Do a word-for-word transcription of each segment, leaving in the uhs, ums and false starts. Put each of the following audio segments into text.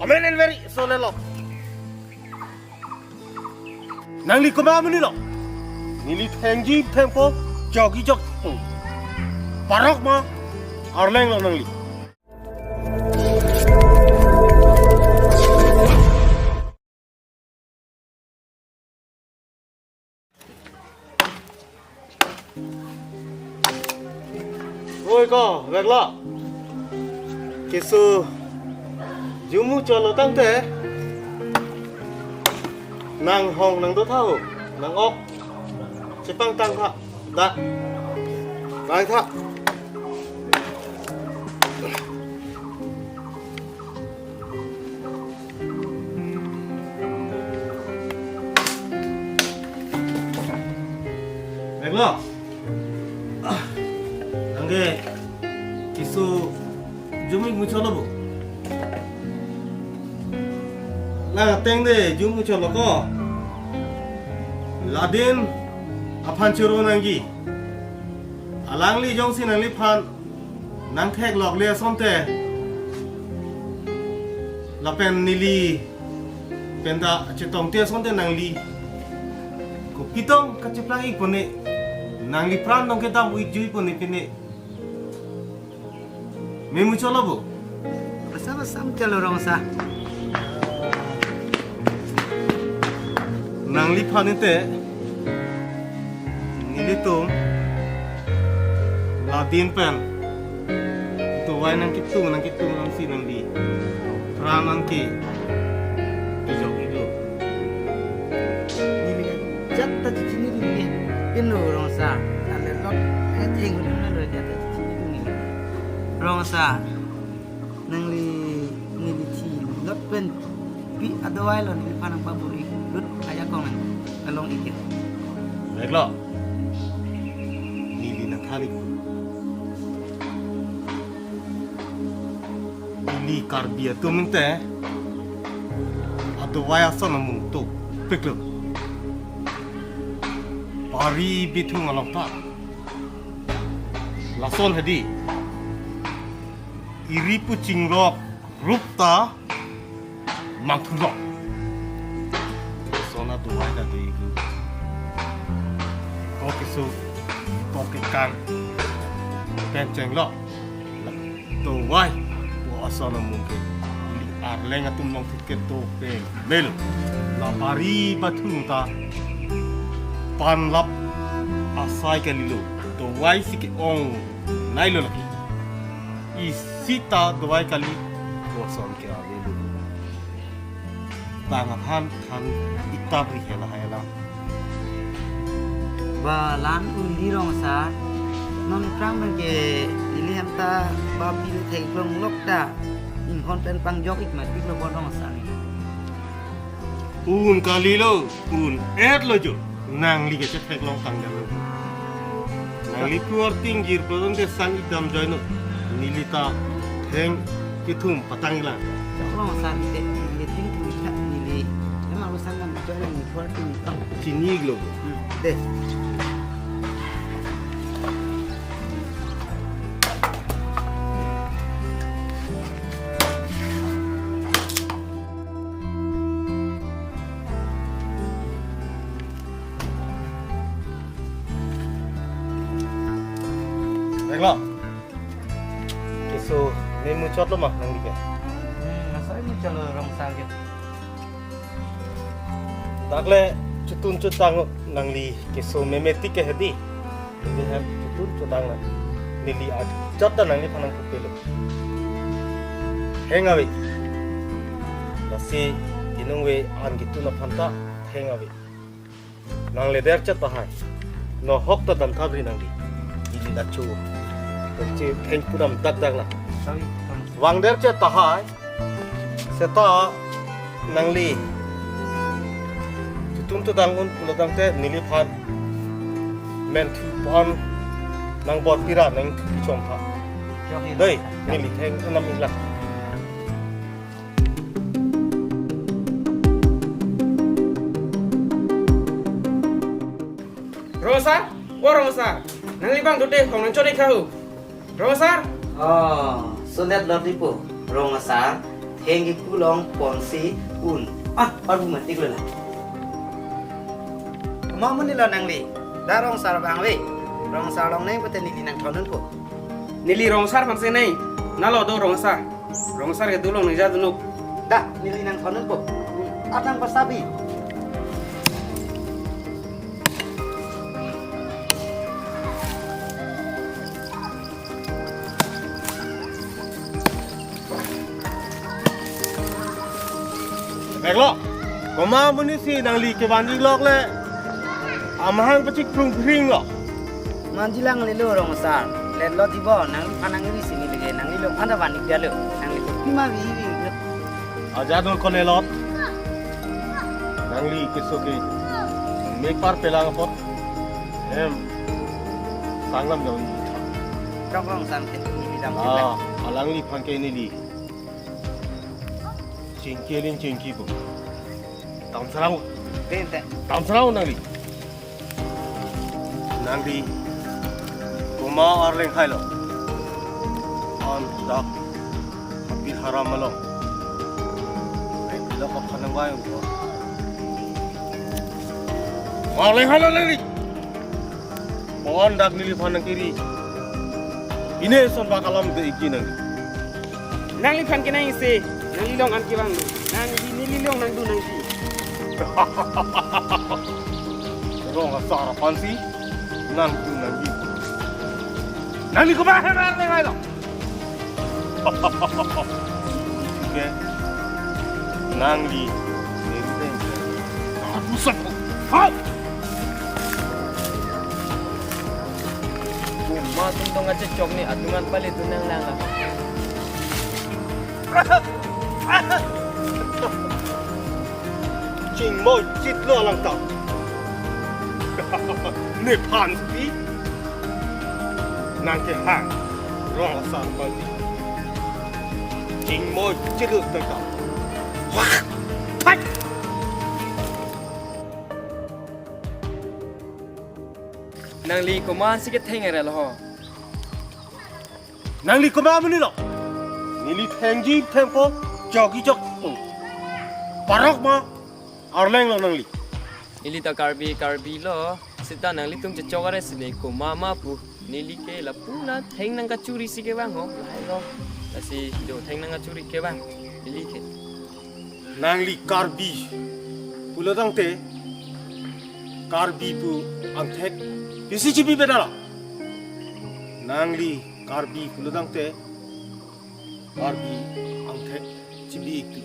Amen and very so lelo. Nangli komat amonit lo? Neli thengji thengpo, jokji jokpo. Parok ma, arleng lo nangli. Oi ko, veklo. Keso jum muchotlo tangte. Nang hong nang do tha ho, nang ok. Chepangtang tha. Da. Bang tha. Veklo. Nangke keso jum ik muchotlo bo. Lang ateng de jum muchotlo ko. Laden aphan choro nangji. Alangli jongsi nangliphan nangtheklokle asonte, lapen neli penta chetongte asonte nangli kopi tong kacheplang ik pone, nangli pran tong kedam ik jui pone pine. Me muchotlo bo. Basa basa muchotlo rong asar. Nangliphan ite nelitum laden pen dovai nangketung nangketung nangsi nangli pran nangke kejok iklo. Neli ajat ta chechinidun neli. Pinu rong asar. Ale lot, eh, theng lo, ajat ta chechinidun neli. Rong asar. Nangli neli thilot pen pi adovai lo neliphan nangpabor-i lut ajakong nang along ik ke. Veklo. Neli nangthan ik. Ili Karbi atum te adovai ason amung topiklo. Pari bithung along ta. Lason hedi. Iri pu chingrok rup ta mangthurok. Lason adovai ta de. Tok keso, tok kekang. Pen chenglo. Dovai pu ason amung ke. Ili arleng atum along thik keto pen. Mel. La pari bathung ta. Panlap asai kalilo. Dovai si ke-ong. Nailo lagi. Isi ta dovai kali. Pu ason ke avelo. Bang aphan than ik ta bri hela hai la. Ba lan un di rong asar. Non aphrang abang ke ili hem ta ba pi le theklong lok ta. Inghon pen pangjok ik mati lo bon rong asar ni. Un kalilo, un-etlo jo. Nangli ke chetheklong tang jalo. Nangli puar ting jir prodon ke sang ik dam joino. Neli ta theng kethum patang lang. Chok rong asar te, neli theng kethum ta neli. Ema lo sang dam joino neli puar ting tang. Chini ik lo. Hmm, de. Veklo. Keso me muchotlo ma nangli ke? Hmm, asai muchotlo rong asar ke. Dakle chutun chutang nangli keso meme tik ke hedi. Neli hem chutun chutang na. Neli ajat ta nangliphan nangpupelo. Heng ave. Lasi inung ave an ketun aphan ta heng ave. Nang leder chet tahai. No hok ta dam thabri nangli. Ili lacho. Kemche theng pudam dak dak na. Sorry, sorry. Vangder chet tahai. Seta nangli. Chutun chutang un pulo tangte neliphan. Menthu pon nang bor pira nang kichom tha. Sorry. Dei, neli theng anam ik lang. Rong asar, o rong asar. Nangli bang dote hong nangchot ik tha ho. Rong asar. Oh, sonet lot ipo. Rong asar. Heng kepu long ponsi un. Ah, parbu matik lo na. Komat amonit lo nangli? Da Rongsar abang ave. Rongsar longnang pute neli nangthondunpo. Neli Rongsar aphansi nang. Nalo do Rongsar. Rongsar kedo longnang jadunuk. Da, neli nangthondunpo. Atang pasabi. Bek lo, komat amonit si nangli kevan-ik lok le, amahang pachikprung phring lo. Manjilang lelo Rongsar, let lo dibo, nangliphan nang-iri si neli ke, nangli longphan ta van-ik dia lo, nangli pima vi vi. Aja dul kone lot. Nangli keso ke mepar pelang apot. Em. Sanglam jong. Rong rong sang ke neli dam. Ah, alangliphan ke neli. Chingki ling chingki po. Tam sarang. Tente. Tam sarang nangli. Nangli komat arleng hai lo? An dak apir haram along. Rek lo kok khanang bai ko. Arleng hai lo nangli. Pon dak neliphan nang kiri. Ine son bak alam de iki nang. Nangliphan kenang isi, nangli long an kevang. Nangli neli long nangdun nangji. Rong asar aphansi nangdun nangji. Nangli komat ahem arleng hai lo? Oke. Nangli. Aduh, sat. Hau. Komat atum tong kachechok ni atum an pale tu nang lang apa? Chingmoichit lo alang ta. Nephan pi nang kehang Rongsar pali. Chingmoichit lo alang ta. Wah! Hai! Nangli komatsi ketheng erel ho? Nangli komat amonit lo? Neli thengji thengpo, chokji chokpo. Parok ma arleng lo nangli. Neli ta Karbi, Karbi lo. Seta nanglitum chechok are si ne komat ma pu. Neli ke lapu la theng nangkachuri si kevang ho. Lahai lo. Lasi jo theng nangkachuri kevang. Neli ke. Nangli Karbi pulo tangte, Karbi pu angthek pisi chibi bedala. Nangli Karbi pulo tangte, Karbi angthek chibi ikti.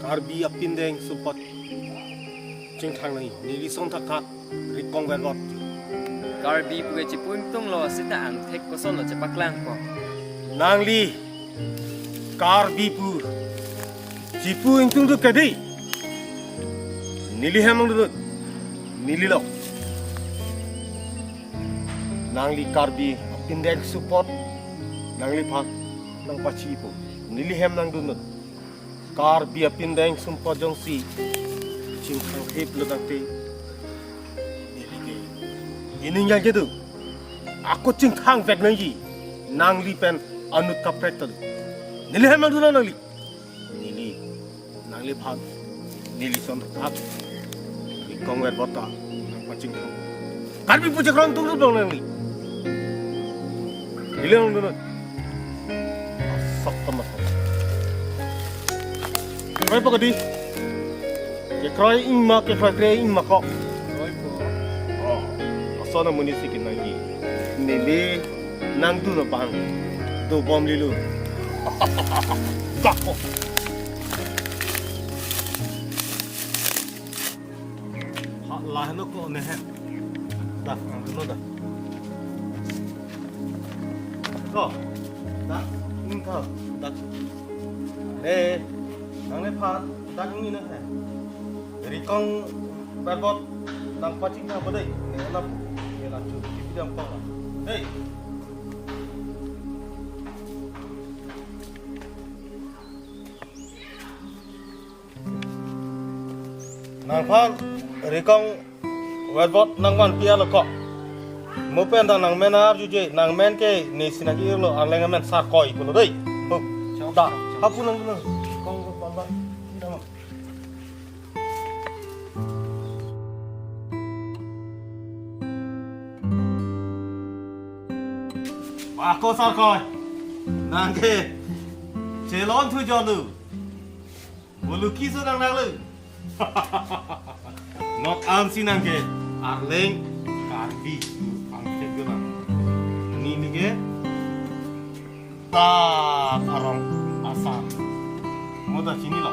Karbi apindeng sumpot chingthang nangji, neli son thakthak Rikong Verbot. Karbi pu ke chipu ingtung lo seta angthek koson lo chepaklang ko. Nangli Karbi pu chipu ingtung tu kedi. Neli hem nangdunut. Neli lo. Nangli Karbi apindeng sumpot nangliphan nangpachipo. Neli hem nangdunut. Karbi apindeng sumpot jongsi chingthang thip lo tangte, neli ke ining yang kedo. Ako chingthang vek nangji, nangli pen anut kaprek ta do. Neli hem nangdunlo nangli. Neli nangliphan neli son thak Rikong Verbot ta nangpachingthang. Karbi pu chekroi ingtung lo nangli. Neli nangdunut. Asok tamat. Kekroi po kedi? Kekroi ingma, kekroi kre ingma ko. Kroi po. Oh, ason amonit si kenangji. Neli nangdun abang dobom lilo. Dak ko. Ha, lahno ko ne he. Dak, no dak. Ko. Dak, ingkal, dak. Ne, nangliphan, dak ingni ne he. Rikong Verbot nangpachingthang po dei. Ne nap, ne lachu, kipidam po. Dei. Nangphan Rikong Verbot nangvanpi alo ko. Mo pen ta nangmen arjuje, nangmen ke nesi nang-irlo, arleng amen Sarkoi pulo dei. Hu. Chok, da. Chok, chok. Apu lang lang. Kong ko pala. Tama. Wah, ko Sarkoi. Nang ke chelon thu jolu. Bolu kiso nang nang le. Not ansi nang ke Arleng Karbi tu angke guna. Neli ke ta arong asar. Mo ta chinilo.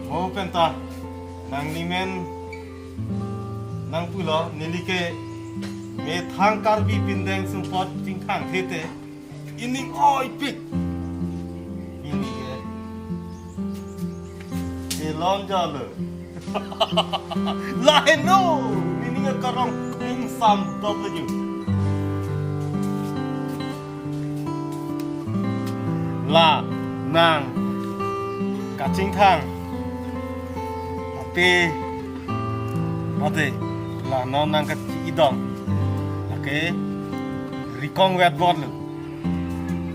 Mo penta nanglimen nangpulo, neli ke methang Karbi pindeng sumpot chingthang thete. Ining oipik. Neli ke chelon jolu. Laheno. Neli ke karong ning sam dop lagi. La nang kachingthang. Ape. Mate. La non nang kachi-idong. Ake. Rikong wet bot lu.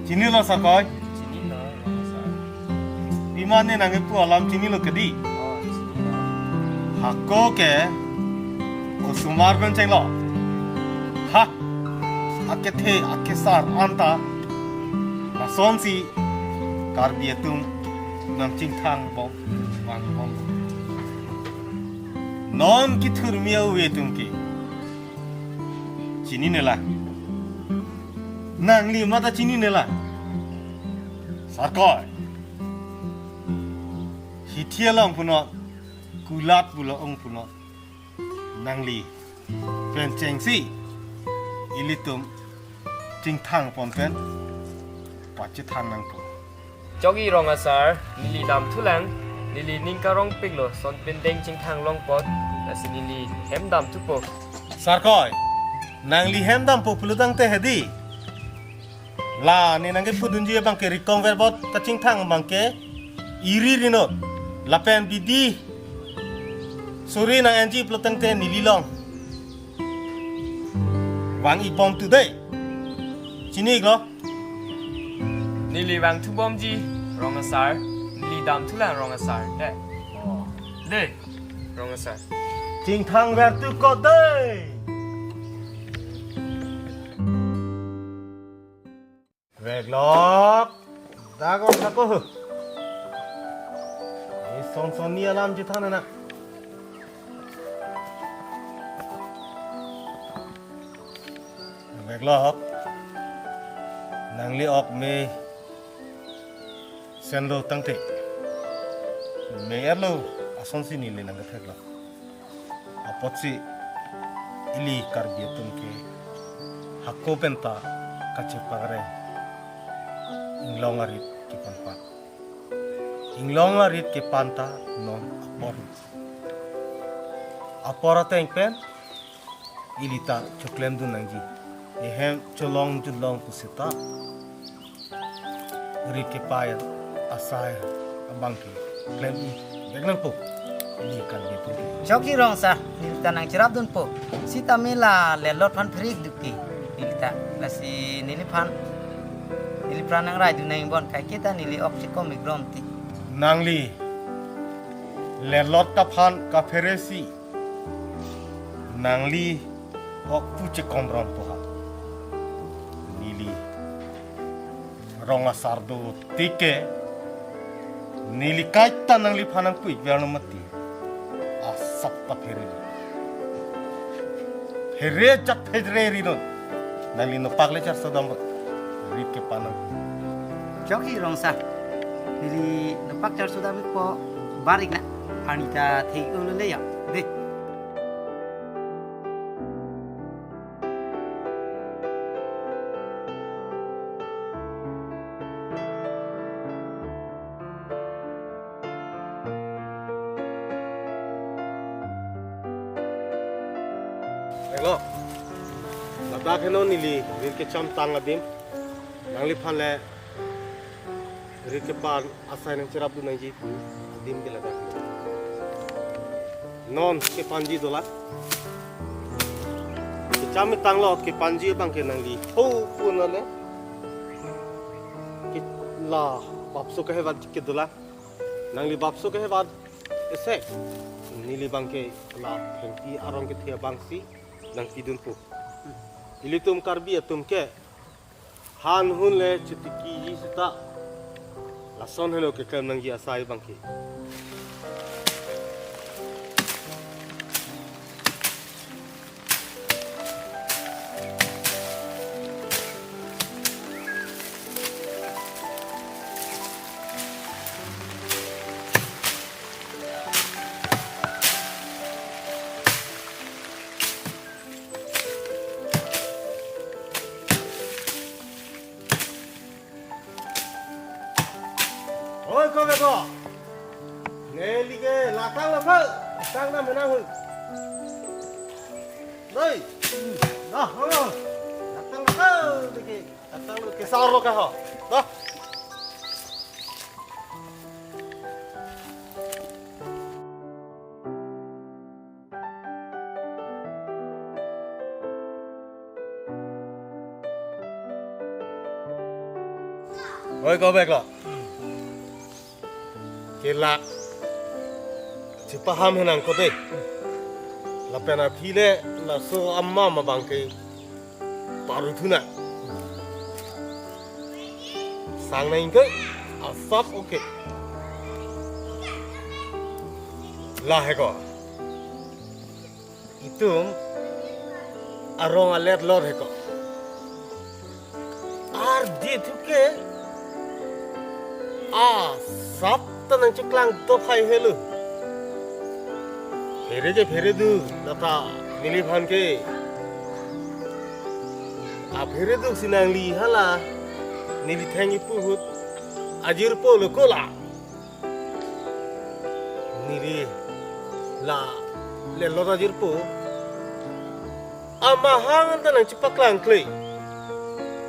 Chinilo Sarkoi? Chinilo, Rong Asar. Iman ne nang ipu alam chinilo kedi? Oh, chinilo. Hako ke osomar pen chenglo. Ha! Akethe, akesar anta. Lasonsi Karbi atum nang chingthang bom, vang bom. Non kithurmi ave atum ke. Chinine la. Nangli mata chinine la. Sarkoi. Hithi along puno, kulat pulo ong puno. Nangli pen chengsi ilitum chingthang pon pen pachethang nangpo. Chokji Rong Asar, neli damthulang, neli ning karongpiklo, son pindeng chingthang longpot, lasi neli hem damthupo. Sarkoi, nangli hem dampo pulotangte hedi. La, ne nang kepudunji abang ke rikong wet bot kachingthang abang ke iri rinot. Lapen bidi suri nang enji pulotangte neli long vang-ik bom tu dei. Chini-iklo. Neli vangthu bomji, Rong Asar. Neli damthulang Rong Asar. Dei. Oh. Dei, Rong Asar. Chingthang vertu ko dei. Veklok. Dagon sako. Ni son son ni alam chethang na. Veklok. Nangli ok me senlo tangte. Me erlo asonsi neli nang ketheklok. Apotsi ili Karbi atum ke hako penta kachepakreng inglong arit kepanpa. Inglong arit kepanta non apor. Apor ateng pen ilita choklemdun nangji. Ehem cholong junlong pusita rit kepa asai abang ke klem-ik vek nangpo. Ili Karbi atum ke. Chokji Rong Asar, neli ta nangcherapdunpo. Sitame la letlot aphan pherik duki. Neli ta. Lasi neliphan, neliphan nangraidun nang bon kaike ta neli ok chekom-ik rom ti. Nangli letlot aphan kapheresi. Nangli ok pu chekom rom po ha. Neli Rong Asar do tike. Neli kaita nangliphan nangpu-ik ver no mati. Asap ta phere. Phere chak phere rinon. Nangli nopak le charso dam rit kepa nang. Chokji Rong Asar. Neli nopak charso dam-ikpo, bar-ik na. Arni ta thek olo le ya. Dei. Hello. Ladak heno neli rit kechamtang adim. Nangliphan le rit kepan asai nangcherapdun nangji pu adim ke ladak. Non kepanji dolang. Kechamtanglo, kepanji abang ke nangli ho pu na le. Ke la Bapso kehevan chike dolang. Nangli bapso kehevan ese. Neli abangke la thengpi arong kethe abangsi nangpidunpo. Ilitum Karbi atum ke han hun le chitikiji seta lason helo keklem nangji asai abangke. Oi, kove ko. Neli ke lakang lo ko. Sang na menang hu. Doi. Dah, ho. Lakang lo ko. Dike. Lakang lo ke sar lo ka ho. Dah. Oi, kove ko. Kelak chepaham henang ko dei. Lapen aphi le laso amam abangke paru thu nang. Sang nang ingke asap oke. Lahai ko. Itum arong alet lot hai ko. Ardi thu ke asap ta nangcheklang dop hai helo. Phere ke phere duk, lata neliphan ke aphere duksi nangli hala neli thengji pu ahut ajirpo lo ko la. Neli la lelot ajirpo. Amahang ta nangchepaklang kle.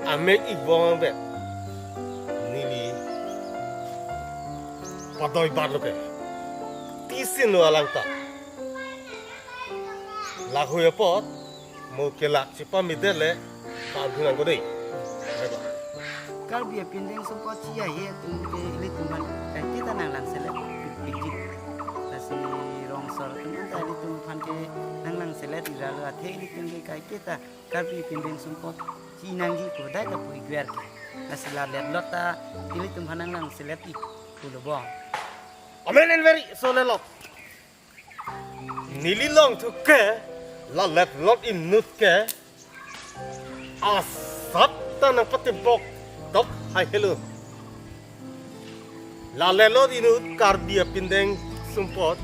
Amek ibong bet. Neli padoi bat lo ke. Tisin lo alang ta. Lahui apot mo kelak chepamedet le pabhunang ko dei. Karbi apindeng sumpot chi ahe atum ke ilitum aphan kaiketa nanglangselet pipikjit. Lasi rongsor atum anta ilitum aphan ke nanglangselet iralo athe ilitum ke kaiketa Karbi apindeng sumpot chi nangji ko dai ta pu igwer ke. Lasi la letlot ta ilitum aphan nanglangselet ik pulo bong. Amen and very so lelot. Neli longthu ke, la letlot inut ke, asap ta nangpatibok dop hai helo. La letlot inut Karbi apindeng sumpot,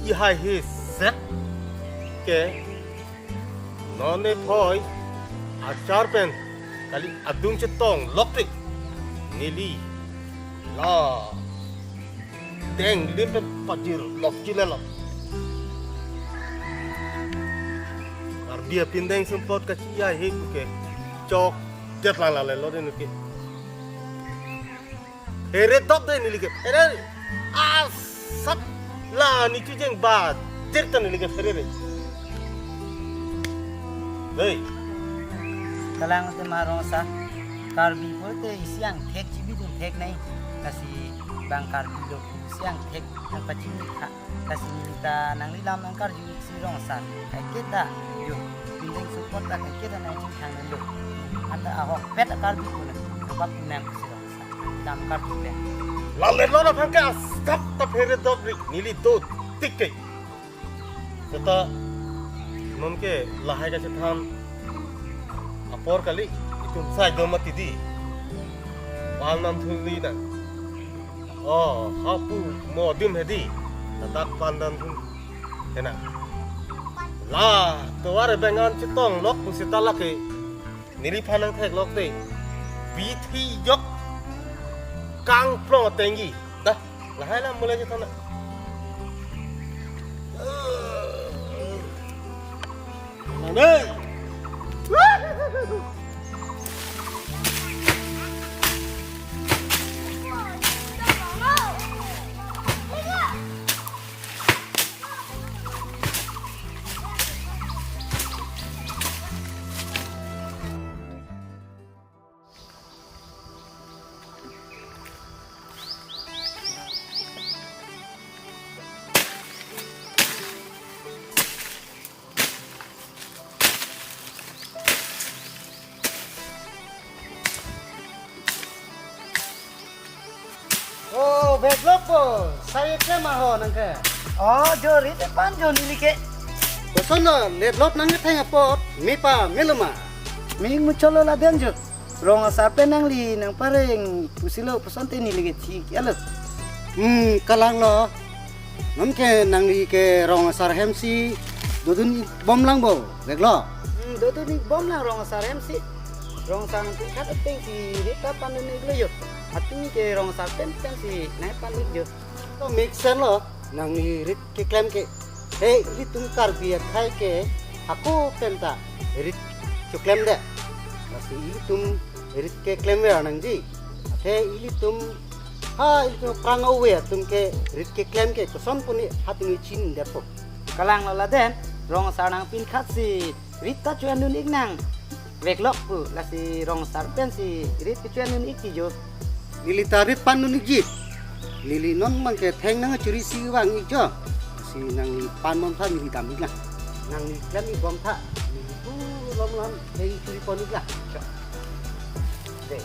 ihai he set ke, non ne phoi, achar pen, kali adung chetong lok tik, neli, la, deng lim pen pajir lok chile lok. Karbi apindeng sumpot kachi ahe ke. Chokdet lang la letlot inut ke. Phere dop dei neli ke. Phere. Asap la ni chujeng ba. Tir ta neli ke phere dei. Dei. Kalang te ma rongsa. Karbi pulote isi angthek chibidun thek nai. Lasi bang Karbi lo isi angthek nangpachini kha. Lasi neli ta nangli lam nangkarju si rongsa. Kaiketa yo. Pindeng sumpot ta kaiketa nangchingthang nanglo. Anta ahokpet a Karbi pu nang. Bak nang si rongsa. Lam karju le. La letlot aphan ke asap ta phere dop ri. Neli do tik ke. Seta non ke lahai kachethan apor kali, itum sai do mati dei. Pan nangthunli nang. Oh, hapu mo adim hedi. Ladak pan nangthun. Ena. La, tovar bengan chetong lok pusita lake. Neliphan nangtheklok dei. Bithi jok kangplong atengji. Dah, lahai lam mulai chethan na. Nang dei. Veklok po, sai klem ma ho nang ke. Oh, jo rit pan jo neli ke. Koson lo, letlot nang theng apot, me pa me lo ma. Me muchot lo laden jo. Rong asar pen nangli nangpareng pusi lo puson te neli ke thik ya lo. Hmm, kalang lo. Non ke nangli ke rong asar hem si dodun ik bom lang bo, veklo. Hmm, dodun ik bom lang rong asar hem si. Rong asar nang khat ateng si rit ta pandun ik lo jo. Ateng ke rong asar pen pen si nang pandun jo. To make sense lo, nangli rit keklem ke. He, ilitum Karbi akhei ke hako pen ta rit choklemdet. Lasi ilitum rit keklem ver nangji. Athe ilitum, ha, ilitum aphrang ove atum ke rit keklem ke koson pu ne ha tumi chindet po. Kalang lo laden, rong asar nangpin khat si rit ta cho-en dun ik nang. Veklok pu, lasi rong asar pen si rit cho-en dun ik ti jo. Neli ta rit pandun ikji. Neli non mang ke theng nang churi si vang ik jo. Si nangli pan bom tha neli dam ik lang. Nangli klem ik bom tha. Neli pu lom lom theng churi pon ik lang. Cho. De.